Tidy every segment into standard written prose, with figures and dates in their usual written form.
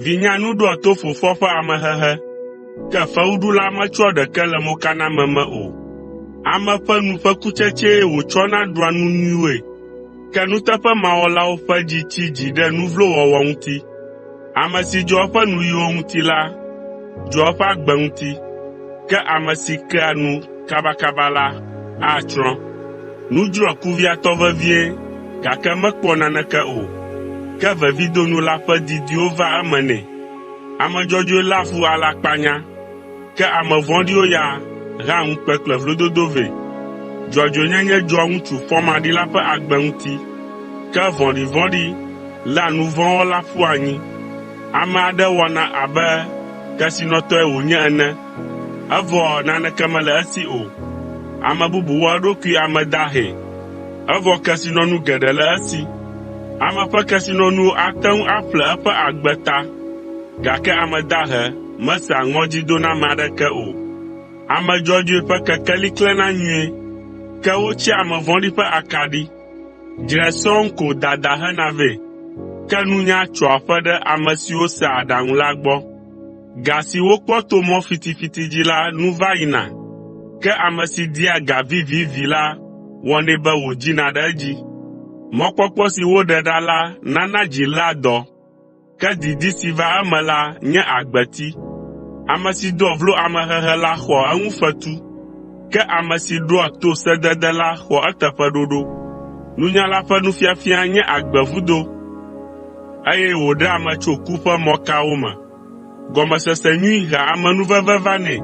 Vi nyanu ɖoa to fofoa ƒe amehehe, ke fewuɖula metsɔa ɖeke le mokaname me o. Ame ƒe nu ƒe kutsetsee wòtsɔna ɖua nu nyuiwoe, ke nuteƒemawɔlawo ƒe dzi tsi dzi ɖe nu vlo wɔwɔ ŋuti. Ame si dzɔ eƒe nuyiwo ŋuti la dzɔa eƒe agbe ŋuti, ke ame si kea nu kabakaba la atsrɔ̃. Nu dzroa kuviatɔ vevie gake mekpɔa naneke o, ke vevidonula ƒe didiwo vaa eme nɛ. Ame dzɔdzɔe léa fu alakpanya, ke ame vɔ̃ɖiwo ya hea ŋukpe kple vlododo vɛ. Dzɔdzɔenyenye dzɔa ŋutsu fɔmaɖila ƒe agbe ŋuti, ke vɔ̃ɖivɔ̃ɖi léa nu vɔ̃ wɔla ƒua anyi. Ame aɖe wɔna abe kesinɔtɔe wònye ene, evɔ naneke mele esi o. Ame bubu wɔa eɖokui ame dahee, evɔ kesinɔnu geɖe le esi. Ame ƒe kesinɔnuwo ate ŋu aƒle eƒe agbe ta, gake ame dahe mesea ŋɔdzidoname aɖeke o. Ame dzɔdzɔe ƒe kekeli klẽna nyuie, ke wotsia ame vɔ̃ɖi ƒe akaɖi. Dzre sɔŋ ko dada hena vɛ, ke nunya tsoa aƒe ɖe ame siwo sea aɖaŋu la gbɔ. Ga si wokpɔ to mɔ fitifiti dzi la nu va yina, ke ame si dia ga vivivi la wɔnɛ be wòdzina ɖe edzi. Mɔkpɔkpɔ si woɖe ɖa la nana dzi léa dɔ, ke didi si vaa eme la nye agbeti. Ame si doa vlo amehehe la xɔa eŋufetu, ke ame si ɖoa to sedede la xɔa eteƒeɖoɖo. Nunyala ƒe nufiafia nye agbevudo, eye wòɖea ame tso ku ƒe mɔkawo me. Gɔmesese nyui hea amenuveve vanɛ,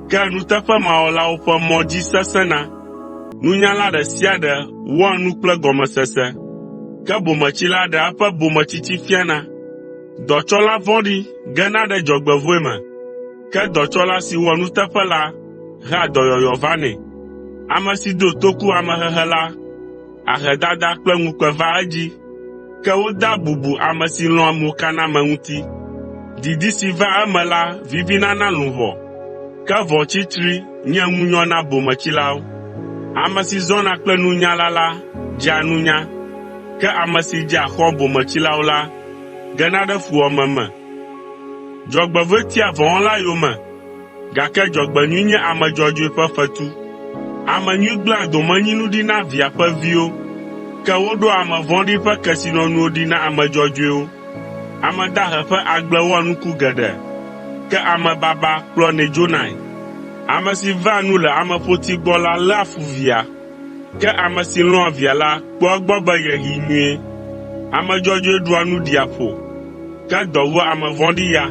ke nuteƒemawɔlawo ƒe mɔ dzi sesẽna. Nunyala ɖe sia ɖe wɔa nu kple gɔmesese, ke bometsila ɖea eƒe bometsitsi fiana. Dɔtsɔla vɔ̃ɖi gena ɖe dzɔgbevɔ̃e me, ke dɔtsɔla si wɔa nuteƒe la hea dɔyɔyɔ vanɛ. Ame si do toku amehehe la, ahedada kple ŋukpe vaa edzi, ke wodea bubu ame si lɔ̃a mokaname ŋuti. Didi si vaa eme la vivina na luʋɔ, ke vɔ̃tsitri nye ŋunyɔ na bometsilawo. Ame si zɔna kple nunyala la dzea nunya, ke ame si dzea xɔ̃ bometsilawo la gena ɖe fuwɔame me. Dzɔgbevɔ̃e tia vɔ̃wɔla yome, gake dzɔgbenyui nye ame dzɔdzɔe ƒe fetu. Ame nyui gblẽa domenyinu ɖi na via ƒe viwo, ke woɖoa ame vɔ̃ɖi ƒe kesinɔnuwo ɖi na ame dzɔdzɔewo. Ame dahe ƒe agble wɔa nuku geɖe, ke amebaba kplɔnɛ dzonae. Ame si vea nu le ameƒoti gbɔ la léa fu via, ke ame si lɔ̃a via la kpɔa egbɔ be yehee nyuie. Ame dzɔdzɔe ɖua nu ɖia ƒo, ke dɔ wua ame vɔ̃ɖi ya.